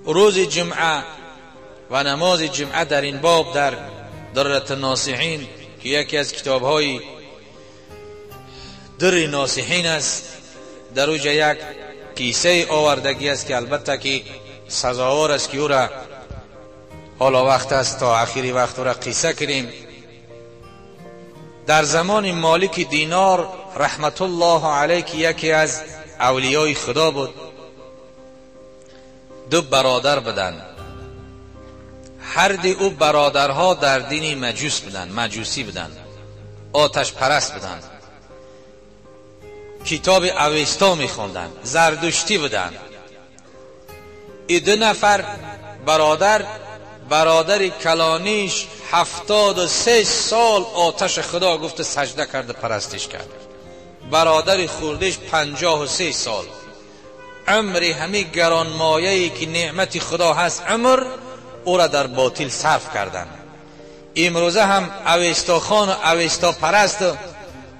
روز جمعه و نماز جمعه در این باب در درة الناصحین که یکی از کتاب های در ناصحین است، در اوجه یک قصه آوردگی است که البته که سزاوار است که او را حالا وقت است تا آخری وقت او را قصه کنیم. در زمان مالک دینار رحمت الله علیه که یکی از اولیای خدا بود، دو برادر بودند. هر دو او برادرها در دین مجوس بودند، مجوسی بودند، آتش پرست بودند، کتاب اوستا میخواندند، زردشتی بودند. این دو نفر برادر، برادر کلانیش 73 سال آتش خدا گفته سجده کرده پرستش کرد، برادر خوردش 53 سال. عمر همی گرانمایه‌ای که نعمت خدا هست عمر او را در باطل صرف کردند. امروزه هم اوستا خان و اوستا پرست،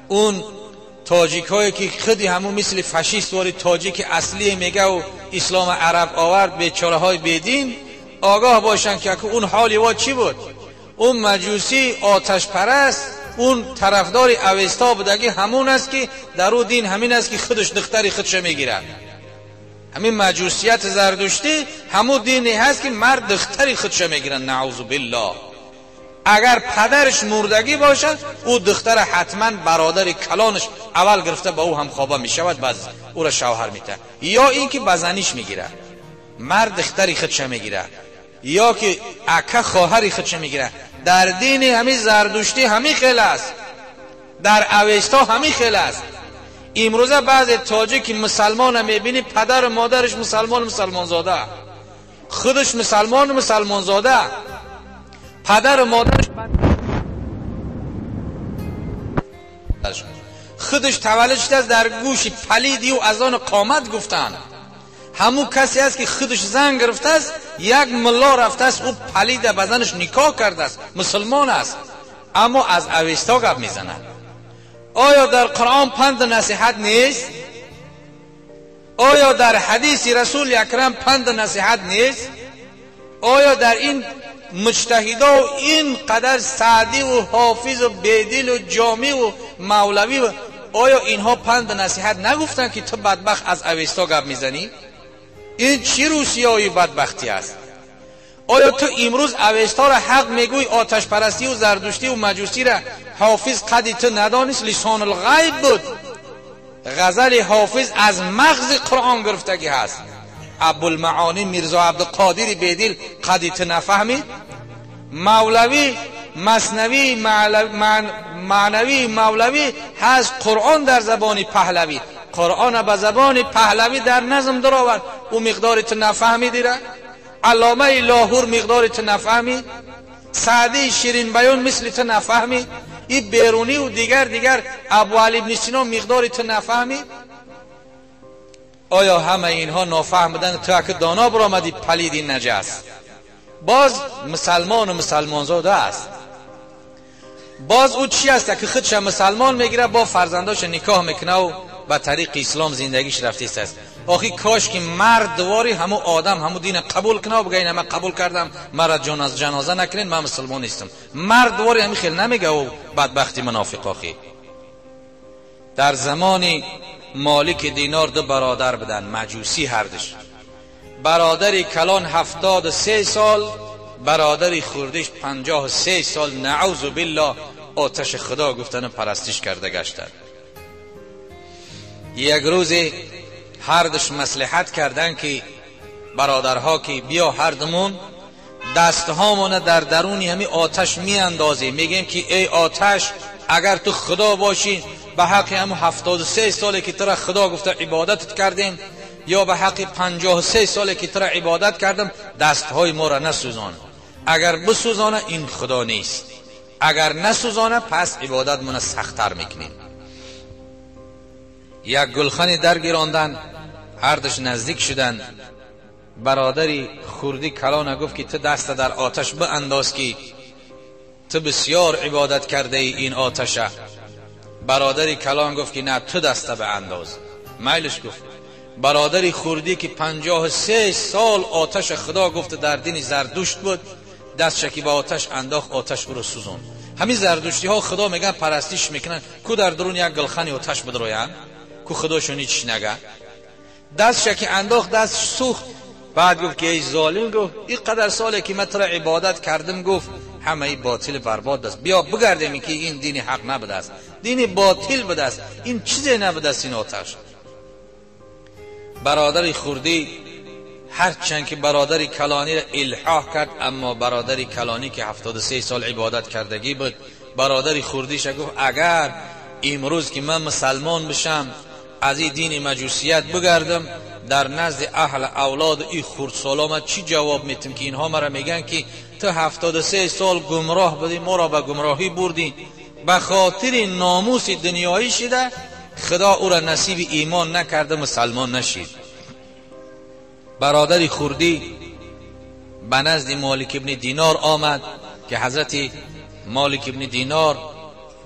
اون تاجیک هایی که خودی همون مثل فاشیست واری تاجیک اصلی میگه و اسلام عرب آورد، بیچاره های بیدین آگاه باشن که اون حالی وا چی بود. اون مجوسی آتش پرست، اون طرفدار اوستا بودگی همون است که در او دین همین است که خودش دختری خودش میگیره. همین مجوسیت زردشتی همون دینی هست که مرد دختری خودش میگیره، نعوذ بالله. اگر پدرش مردگی باشد او دختر حتما برادر کلانش اول گرفته با او هم خوابه میشود، بعد او را شوهر میده، یا اینکه بزنیش میگیره، مرد دختری خودش میگیره، یا که اکه خواهری خودش میگیره. در دین همین زردشتی همین خیل است، در اوستا همین خیل است. امروزه بعض تاجیک مسلمان میبینی پدر و مادرش مسلمان مسلمان زاده، خودش مسلمان مسلمان زاده، پدر و مادرش خودش تولد شده است در گوش پلیدی و از آن قامت گفتن. همون کسی است که خودش زن گرفته است، یک ملا رفته است او پلید به زنش نکاح کرده است، مسلمان است، اما از اوستا گپ میزند. آیا در قرآن پند نصیحت نیست؟ آیا در حدیث رسول اکرم پند نصیحت نیست؟ آیا در این مجتهدا و این قدر سعدی و حافظ و بیدل و جامی و مولوی و آیا اینها پند نصیحت نگفتن که تو بدبخت از اوستا گپ میزنی؟ این چی روسیایی بدبختی است؟ آیا تو امروز اوستا را حق میگوی، آتش پرستی و زردشتی و مجوسی را حافظ قدی تو ندانست؟ لسان الغیب بود. غزل حافظ از مغز قرآن گرفتگی هست. ابوالمعانی میرزا عبدالقادر بیدل قدی تو نفهمید؟ مولوی مثنوی معنوی مولوی هست قرآن در زبان پهلوی، قرآن به زبان پهلوی در نظم درآورد، او مقدار تو نفهمیدی را؟ علامه لاهور مقدار تو نفهمید؟ سعدی شیرین بیان مثل تو نفهمید؟ این بیرونی و دیگر ابو علی ابن سینا مقدار تو نفهمید؟ آیا همه اینها نافهم بودن؟ تو که دانا برآمدی پلیدی نجس. باز مسلمان و مسلمان زاده است. باز او چی است که خودش مسلمان میگیره، با فرزنداش نکاح میکنه و به طریق اسلام زندگیش رفته است. آخی کاش که مرد دواری همو آدم همو دین قبول کنه و بگه اینه من قبول کردم، مرا جان از جنازه نکنین، من مسلمان نیستم. مرد دواری همی خیلی نمیگه و بدبختی منافق. آخی در زمان مالک دینار دو برادر بدن، مجوسی هردش. برادر کلان 73 سال، برادر خوردش 53 سال، نعوذ بالله آتش خدا گفتن پرستش کرده گشتن. یک روز هردش مصلحت کردن که برادرها که بیا هردمون دستهامون در درونی همی آتش می اندازیم، میگیم که ای آتش اگر تو خدا باشی به حق همون 73 ساله که تو را خدا گفته عبادتت کردیم، یا به حق 53 ساله که تو را عبادت کردم، دستهای ما را نسوزان. اگر بسوزانه این خدا نیست، اگر نسوزانه پس عبادت من سخت‌تر میکنیم. یک گلخن در گیراندن، هردش نزدیک شدن. برادری خوردی کلانه گفت که تو دست در آتش بانداز که تو بسیار عبادت کرده ای این آتشه. برادری کلان گفت که نه تو دست به انداز. میلش گفت. برادر خوردی که 53 سال آتش خدا گفت در دین زردشت بود، دستش که به آتش انداخت، آتش او رو سوزوند. همین زردشتی ها خدا میگن پرستش میکنن، کو در درون یک گلخن آتش بدروین، کو خداشون هیچ نگه. دستش که انداخت دستش سوخت. بعد گفت که ای ظالم، گفت اینقدر ساله که من تو را عبادت کردم، گفت همه ای باطل برباد است، بیا بگردیم که این دین حق نبوده است، دین باطل بوده است، این چیزی نبوده است این آتش. برادر خوردی هرچند که برادر کلانی را الحاح کرد، اما برادر کلانی که 73 سال عبادت کردگی بود، برادر خوردیش گفت اگر امروز که من مسلمان بشم از این دین مجوسیت بگردم، در نزد اهل اولاد این خردسالا من چی جواب میتم که اینها مرا میگن که تو 73 سال گمراه بودی، ما را به گمراهی بردی، به خاطر ناموس دنیایی شده خدا او را نصیب ایمان نکرده، مسلمان نشید. برادر خوردی به نزد مالک ابن دینار آمد که حضرت مالک ابن دینار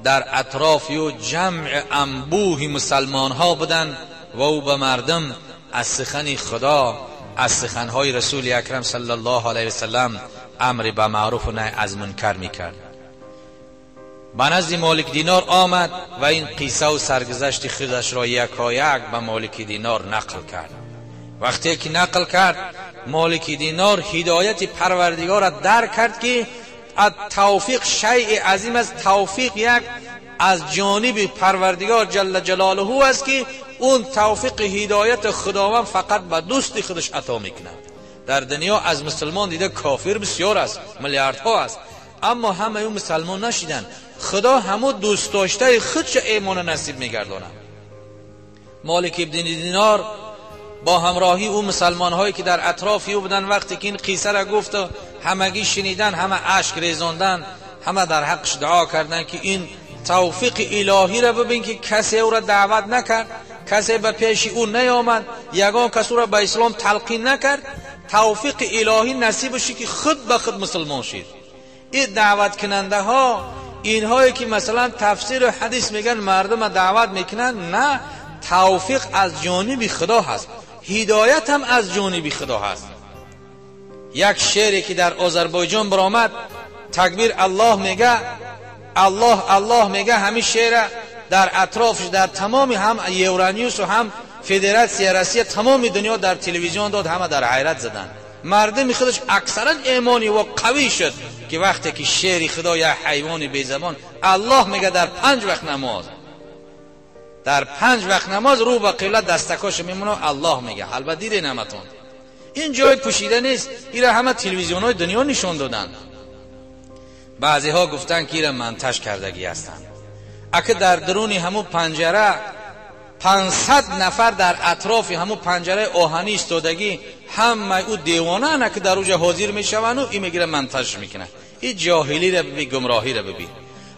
در اطراف و جمع انبوه مسلمان ها بودن و او به مردم از سخن خدا، از سخنهای رسول اکرم صلی الله علیه وسلم امر به معروف و نهی از منکر میکرد. به نزد مالک دینار آمد و این قصه و سرگذشت خودش را یکایک به مالک دینار نقل کرد. وقتی که نقل کرد، مالک دینار هدایت پروردگار را درک کرد که توفیق شیء عظیم است. توفیق یک از جانب پروردگار جل جلاله است که اون توفیق هدایت خداوند فقط به دوست خودش عطا میکند. در دنیا از مسلمان دیده کافر بسیار است، میلیاردها است، اما همه اون مسلمان نشیدن. خدا همو دوست داشته خودش ایمان نصیب میگرداند. مالک ابن دینار با همراهی او مسلمان هایی که در اطراف او بودن، وقتی که این قصه را گفت همگی شنیدن، همه اشک ریزاندن، همه در حقش دعا کردن که این توفیق الهی را ببین که کسی او را دعوت نکرد، کسی به پیش او نیامد، یگان کس او را به اسلام تلقین نکرد، توفیق الهی نصیبش که خود به خود مسلمان شد. این دعوت کننده ها، اینهایی که مثلا تفسیر و حدیث میگن مردم دعوت میکنن، نه، توفیق از جانب خدا هست، هدایت هم از جانب خدا هست. یک شعری که در آذربایجان برآمد، تکبیر الله میگه، الله الله میگه، همین شعر در اطرافش در تمام هم یورانیوس و هم فدراسیا روسیه تمام دنیا در تلویزیون داد، همه در حیرت زدن. مردم خودش اکثرا ایمانی و قوی شد که وقتی که شعر خدا یا حیوان بی زبان الله میگه در 5 وقت نماز، در 5 وقت نماز رو به قبله دستکاش میمونه الله میگه. البته دیده نمتون این جای پوشیده نیست، ایره همه تلویزیون های دنیا نشون دادن. بعضی ها گفتن که ایره منتش کردگی هستند. اگه در درون همو پنجره 500 نفر در اطراف همو پنجره آهنی استادگی، همه او دیوانه نه که در اوجه حاضر میشون و این میگیره منتش میکنه. این جاهلی را ببین، گمراهی را ببین.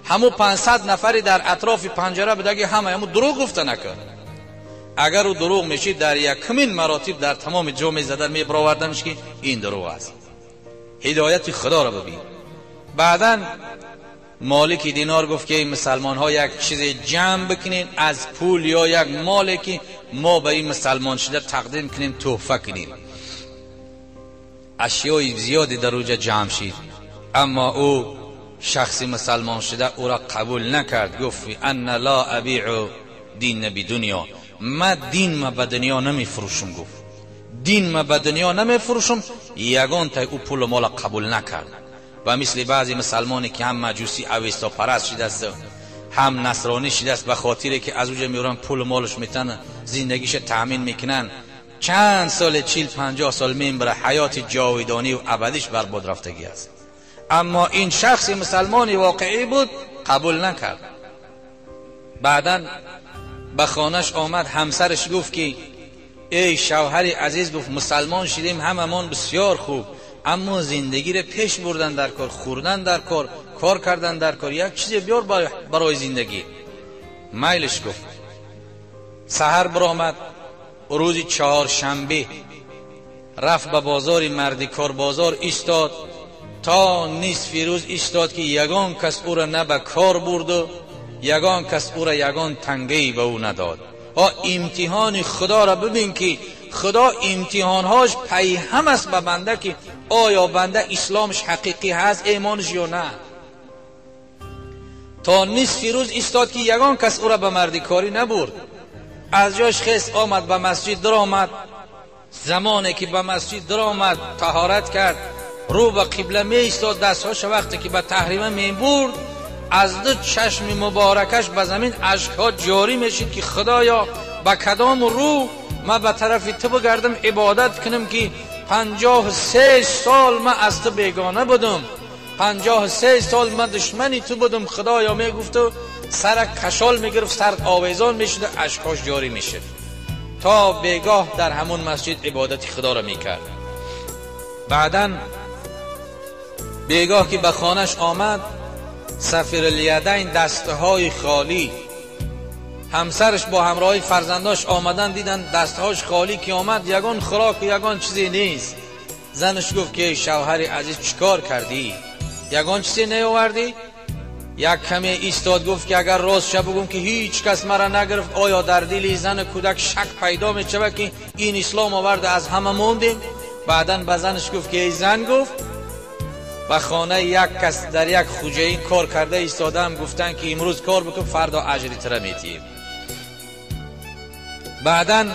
همو 500 نفری در اطراف پنجره بدگی همه همو دروغ گفته نکرد. اگر او دروغ میشید در یکمین مراتب در تمام جامعه زدن میبراوردنش که این دروغ است. هدایت خدا را ببین. بعدا مالک دینار گفت که این مسلمان ها یک چیز جمع بکنین از پول یا یک مالی که ما به این مسلمان شده تقدیم کنیم، تحفه کنیم. اشیای زیادی در اوجه جمع شد، اما او شخص مسلمان شده او را قبول نکرد. گفت ان لا ابیع دین بدنیا، ما دین ما به دنیا نمی فروشم. گفت دین ما به دنیا نمی فروشم. یگان تا او پول و مال قبول نکرد. و مثل بعضی مسلمانی که هم مجوسی اوستا پرست شده است، هم نصرانی شده است، به خاطر که از اوجه میورن پول و مالش میتن، زندگیش تامین میکنن، چند سال 40-50 سال میبره، حیات جاودانی و ابدیش برباد رفتگی است. اما این شخص مسلمانی واقعی بود، قبول نکرد. بعدا به خانهش آمد، همسرش گفت که ای شوهر عزیز، گفت مسلمان شدیم هممان بسیار خوب، اما زندگی را پیش بردن در کار، خوردن در کار، کار کردن در کار، یک چیز بیار برای زندگی. میلش گفت. سحر برآمد، روز چهارشنبه رفت به بازار مردی کار بازار ایستاد تا نصف روز ایستاد که یگان کس او را نه به کار برد و یگان کس او را یگان تنگه‌ای به او نداد. امتحان خدا را ببین که خدا امتحانهاش پی هم است به بنده که آیا بنده اسلامش حقیقی هست، ایمانش یا نه. تا نصف روز ایستاد که یگان کس او را به مردی کاری نبرد. از جاش خیست آمد به مسجد در آمد. زمانی که به مسجد در آمد طهارت کرد، رو به قبله می ایستاد، دستهاش وقتی که به تحریمه می برد از دو چشم مبارکش به زمین اشکها جاری میشید که خدایا به کدام رو من به طرف تو بگردم عبادت کنم که 53 سال من از تو بیگانه بودم، 53 سال من دشمنی تو بودم. خدایا میگفت و سر کشال میگرفت، سر آویزان میشد و اشکاش جاری میشد. تا بیگاه در همون مسجد عبادت خدا را میکرد. بعدا بیگاه که به خانهش آمد، سفیر الیدین دستهای خالی، همسرش با همراهی فرزنداش آمدن، دیدن دستهاش خالی که آمد، یگان خوراک و یگان چیزی نیست. زنش گفت که شوهر عزیز چیکار کردی؟ یگان چیزی نیاوردی؟ یک کمی ایستاد، گفت که اگر راست شب بگم که هیچ کس مرا نگرفت، آیا در دل زن کودک شک پیدا می شود که این اسلام آورده از همه موندیم؟ بعدا به زنش گفت که ای زن، گفت به خانه یک کس در یک خوجه کار کرده ایستادم، گفتن که امروز کار بکن فردا اجری تره میتیم. بعدا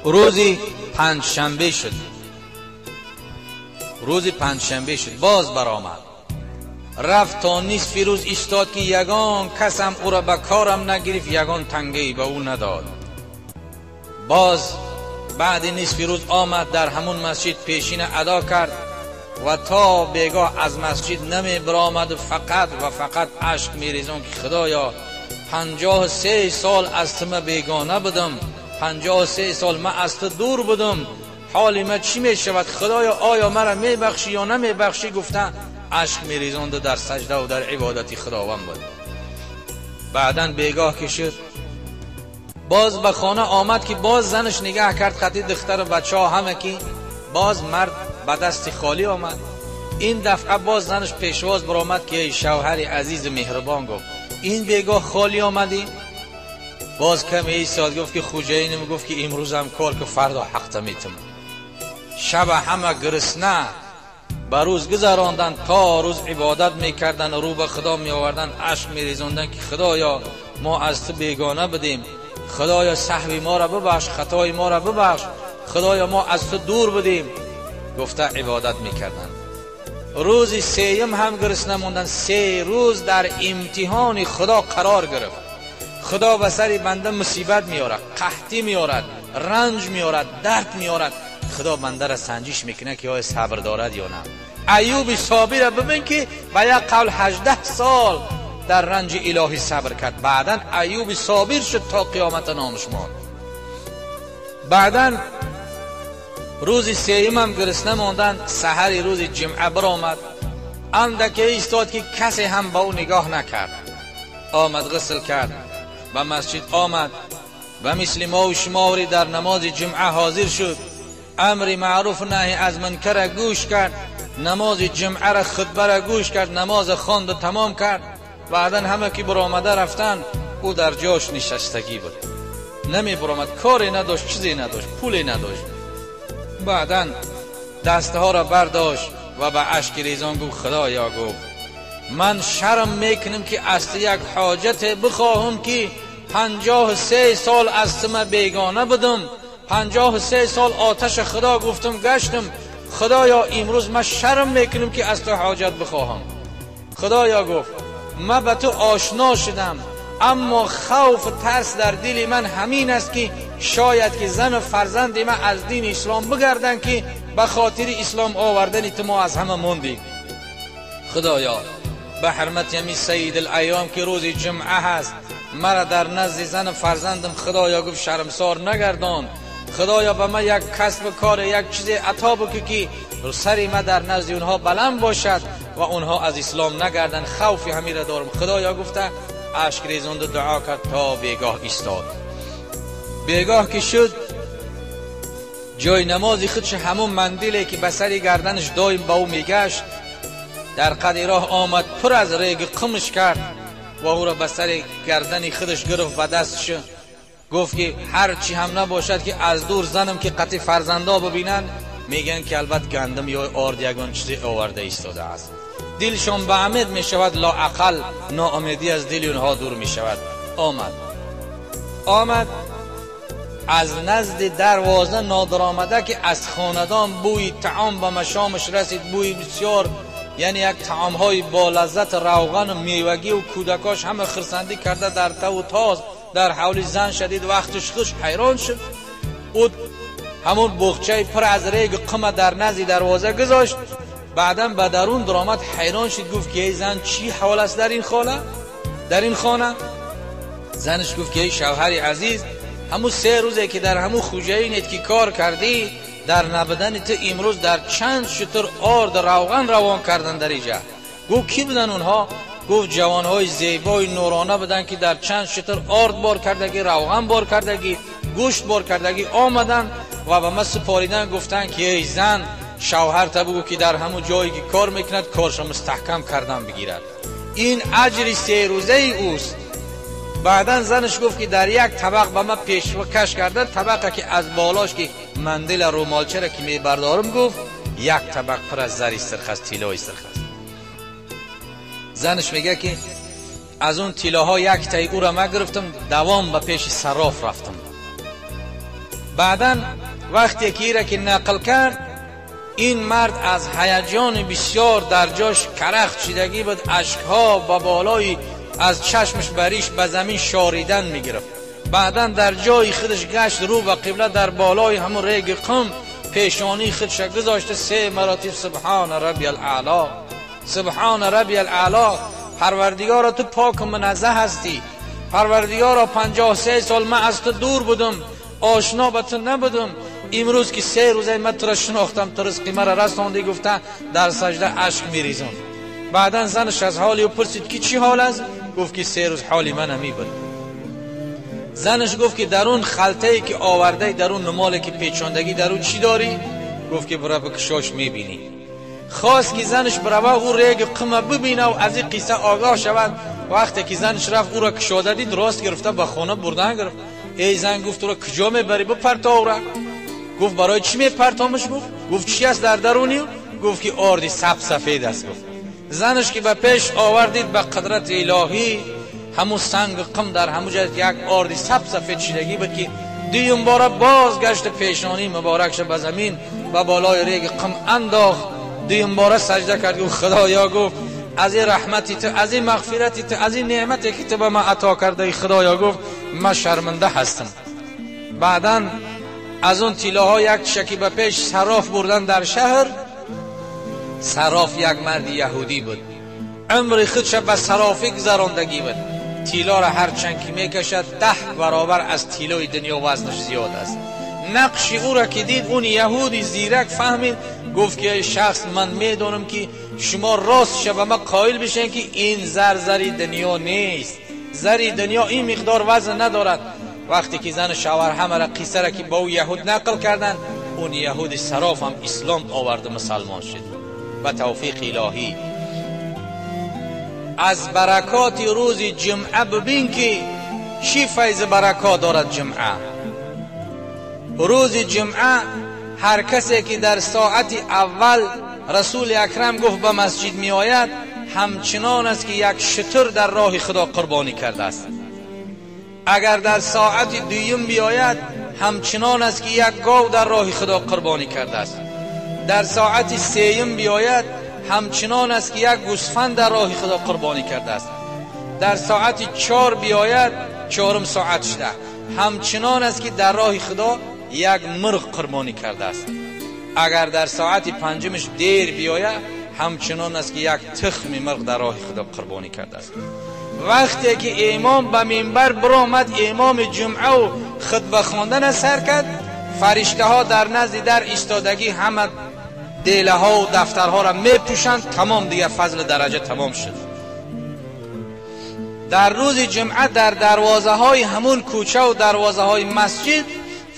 روزی پنجشنبه شد، روزی پنجشنبه شد، باز برآمد، رفت تا نصف روز ایستاد که یگان کسم او را به کارم نگرفت، یگان تنگه‌ای به او نداد. باز بعد نصف روز آمد در همون مسجد پیشین ادا کرد و تا بیگاه از مسجد نمی برآمد و فقط و فقط اشک میریزان که خدایا 53 سال از تو بیگانه بودم، 53 سال من از تو دور بودم، حال من چی می شود؟ خدایا آیا مرا می بخشی یا نمی بخشی؟ گفتن اشک میریزاند و در سجده و در عبادت خداوند بود. بعدا بیگاه که شد باز به خانه آمد که باز زنش نگاه کرد خطی دختر و بچه ها همه که باز مرد به دست خالی آمد. این دفعه باز زنش پیشواز برآمد که ای شوهر عزیز مهربان، گفت این بیگاه خالی آمدی؟ باز کمی ایستاد، گفت که خوجه گفت که امروز هم کار که فردا حق میتم. شب همه گرسنه به روز گذراندن، تا روز عبادت میکردن، رو به خدا میآوردن، اشک میریزاندن که خدایا ما از تو بیگانه بودیم، خدایا سهوی ما را ببخش، خطای ما را ببخش، خدایا ما از تو دور بودیم، گفته عبادت میکردن. روز سیم هم گرسنه موندن. 3 روز در امتحان خدا قرار گرفت. خدا به سر بنده مصیبت میارد، قحطی میارد، رنج میارد، درد میارد. خدا بنده را سنجش میکنه که آیا صبر دارد یا نه. ایوب صابر را ببین که به یک قول 18 سال در رنج الهی صبر کرد. بعدا ایوب صابر شد تا قیامت نامش ماند. بعدا روز سیم هم گرسنه ماندن. سحر روز جمعه برآمد، اندکه ایستاد که کسی هم با او نگاه نکرد. آمد غسل کرد، به مسجد آمد و مثل ما و شماری در نماز جمعه حاضر شد. امر معروف نهی از منکر گوش کرد، نماز جمعه را خطبه را گوش کرد، نماز خواند و تمام کرد. بعدا همه که برآمده رفتن، او در جاش نشستگی بود، نمی برآمد، کاری نداشت، چیزی نداشت، پولی نداشت. بعدا دستها را برداشت و به اشک ریزان گفت خدایا، گفت من شرم میکنم که از یک حاجت بخواهم که 53 سال از تو بیگانه بودم، 53 سال آتش خدا گفتم گشتم، خدایا امروز من شرم میکنم که از تو حاجت بخواهم. خدایا گفت من به تو آشنا شدم، اما خوف و ترس در دل من همین است که شاید که زن و فرزند من از دین اسلام بگردن که به خاطر اسلام آوردن تو ما از همه موندیم. خدایا به حرمت یمی سید الایام که روز جمعه هست، مرا در نزد زن و فرزندم خدایا گفت شرمسار نگردان. خدایا به من یک کسب کار، یک چیز عطا بکن که سری من در نزد اونها بلند باشد و اونها از اسلام نگردن، خوفی همین را دارم. خدایا گفته اشک ریزاند و دعا کرد تا بیگاه ایستاد. بیگاه که شد جای نماز خودش همون مندیلی که به سر گردنش دایم به او میگشت در قد راه آمد، پر از ریگ قمش کرد و او را به سر گردن خودش گرفت و دستش گفت که هر چی هم نباشد که از دور زنم که قطع فرزندا ببینن میگن که البته گندم یا آرد یگان چیزی آورده ایستاده است. دلشان به امید میشود، لااقل ناامیدی از دل اونها دور میشود. آمد از نزد دروازه نادر آمده که از خاندان بوی طعام به مشامش رسید، بوی بسیار، یعنی یک طعام های با لذت روغن و میوگی و کودکاش همه خرسندی کرده در تو و تاز در حول زن شدید. وقتش خوش حیران شد. او همون بخچه پر از ریگ قمه در نزد دروازه گذاشت. بعدا به درون درآمد، حیران شد، گفت که ای زن چی حال است در این خانه؟ در این خانه؟ زنش گفت که ای شوهر عزیز، همون 3 روزه که در همون خوجه که کار کردی در نبودن تو امروز در چند شتر آرد روغن روان کردن در اینجا. گفت کی بودن اونها؟ گفت جوانهای زیبای نورانه بودن که در چند شتر آرد بار کردگی، روغن بار کردگی، گوشت بار کردگی آمدن و به ما سپاریدن، گفتن که ای زن شوهر تا بگو که در همون جایی که کار میکند کارش مستحکم کردن بگیرد. این اجر 3 روزه اوست. بعدا زنش گفت که در یک طبق به من پیشکش کرده، طبقه که از بالاش که مندیل رومالچه را که میبردارم، گفت یک طبق پر از زری سرخ است، طلای سرخ است. زنش میگه که از اون طلاها یک تای او را من گرفتم، دوام به پیش صراف رفتم. بعدا وقتی که را که نقل کرد، این مرد از هیجان بسیار در جاش کرخت شدگی بود، اشکها به بالای از چشمش بریش به زمین شاریدن میگرفت. بعدا در جای خودش گشت رو به قبله، در بالای همون ریگ قم پیشانی خودش گذاشته، 3 مراتب سبحان ربی الاعلی، سبحان ربی الاعلی. پروردگارا تو پاک و منزه هستی، پروردگارا 53 سال من از تو دور بودم، آشنا به تو نبودم، امروز که 3 روزه من تو را شناختم، تو رزق مرا رساندی، گفته در سجده اشک میریزم. بعدا زنش از حالی او پرسید که چی حال است؟ گفت که 3 روز حالی من همی بود. زنش گفت که در اون خلطه ای که آورده، در اون نماله که پیچاندگی، در اون چی داری؟ گفت که برو بکشاش میبینی. خواست که زنش بروه او ریگ قمه ببینه و از این قصه آگاه شود. وقتی که زنش رفت او را کشاده دید، راست گرفته به خانه بردن گرفت. ای زن گفت تو را کجا میبری؟ بپرتا او را. گفت برای چی میپرتامش؟ گفت چی است در درونی؟ گفت که آردی سب سفید است. گفت زنش که به پیش آوردید، به قدرت الهی همون سنگ قم در همون جای یک آردی سب سفید شدگی بود که دویم باره بازگشت پیشانی مبارک شد به زمین و بالای ریگ قم انداخت. دویم باره سجده کرد، گفت خدایا، گفت از این رحمتی تو، از این مغفرتی تو، از این نعمتی که تو به من عطا کرده خدایا، گفت من شرمنده هستم. بعدا از اون طلاها یک شکی به پیش صراف بردن در شهر. صراف یک مرد یهودی بود، عمر خودش به صرافی گذراندگی بود. طلا را هر چند که میکشد 10 برابر از طلای دنیا وزنش زیاد است. نقش او را که دید، اون یهودی زیرک فهمید، گفت که شخص من میدونم که شما راست شب ما قائل بشین که این زر زری دنیا نیست، زری دنیا این مقدار وزن ندارد. وقتی که زن شوهر همه را قصه را که با او یهود نقل کردن، اون یهود صراف هم اسلام آورد، مسلمان شد و توفیق الهی. از برکات روز جمعه ببین که چی فیض برکات دارد جمعه. روز جمعه هر کسی که در ساعت اول رسول اکرم گفت به مسجد می آید، همچنان است که یک شتر در راه خدا قربانی کرده است. اگر در ساعت دویم بیاید، همچنان است که یک گاو در راه خدا قربانی کرده است. در ساعت سیم بیاید، همچنان است که یک گوسفند در راه خدا قربانی کرده است. در ساعت 4 بیاید، 4 ساعت شده، همچنان است که در راه خدا یک مرغ قربانی کرده است. اگر در ساعت 5 دیر بیاید، همچنان است که یک تخم مرغ در راه خدا قربانی کرده است. وقتی که امام به منبر برآمد، امام جمعه و خطبه خواندن سر کرد، فرشته ها در نزد در ایستادگی همه دیله ها و دفترها را میپوشند. تمام دیگه فضل درجه تمام شد. در روز جمعه در دروازه های همون کوچه و دروازه های مسجد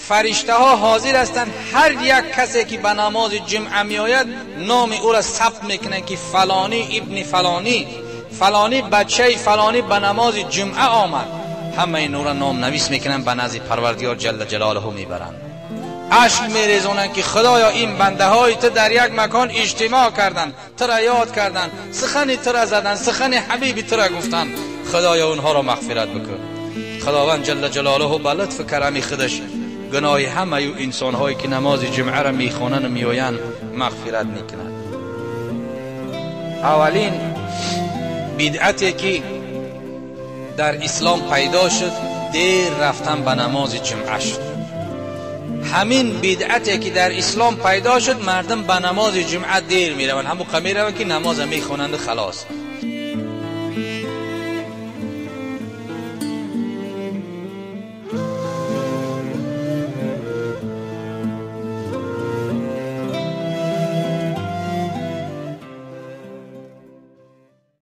فرشته ها حاضر هستند. هر یک کسی که به نماز جمعه می آید نام او را ثبت میکنه که فلانی ابن فلانی، فلانی بچه فلانی به نماز جمعه آمد. Ҳамаи нура ном навис мекунанд, ба назди Парвардигор ҷалла ҷалолаҳу мебаранд. Ашк мерезонанд ки худоё, ин бандаҳои ту дар як макон иҷтимоъ карданд, тура ёд карданд, сухани тура заданд, сухани ҳабиби тура гуфтанд. Худоё, онҳоро мағфират бикун. Худованд ҷалла ҷалолаҳу ба лутфу карами худаш гуноҳи ҳамаи инсонҳое ки намози ҷумъаро мехонанд меоянд мағфират мекунад. Аввалин бидъате ки дар ислом пайдо шуд, дер рафтан ба намози ҷумъа шуд. Ҳамин бидъате ки дар ислом пайдо шуд, мардум ба намози ҷумъа дер мераванд. Ҳамон мераванд ки намоза мехонанд, халос.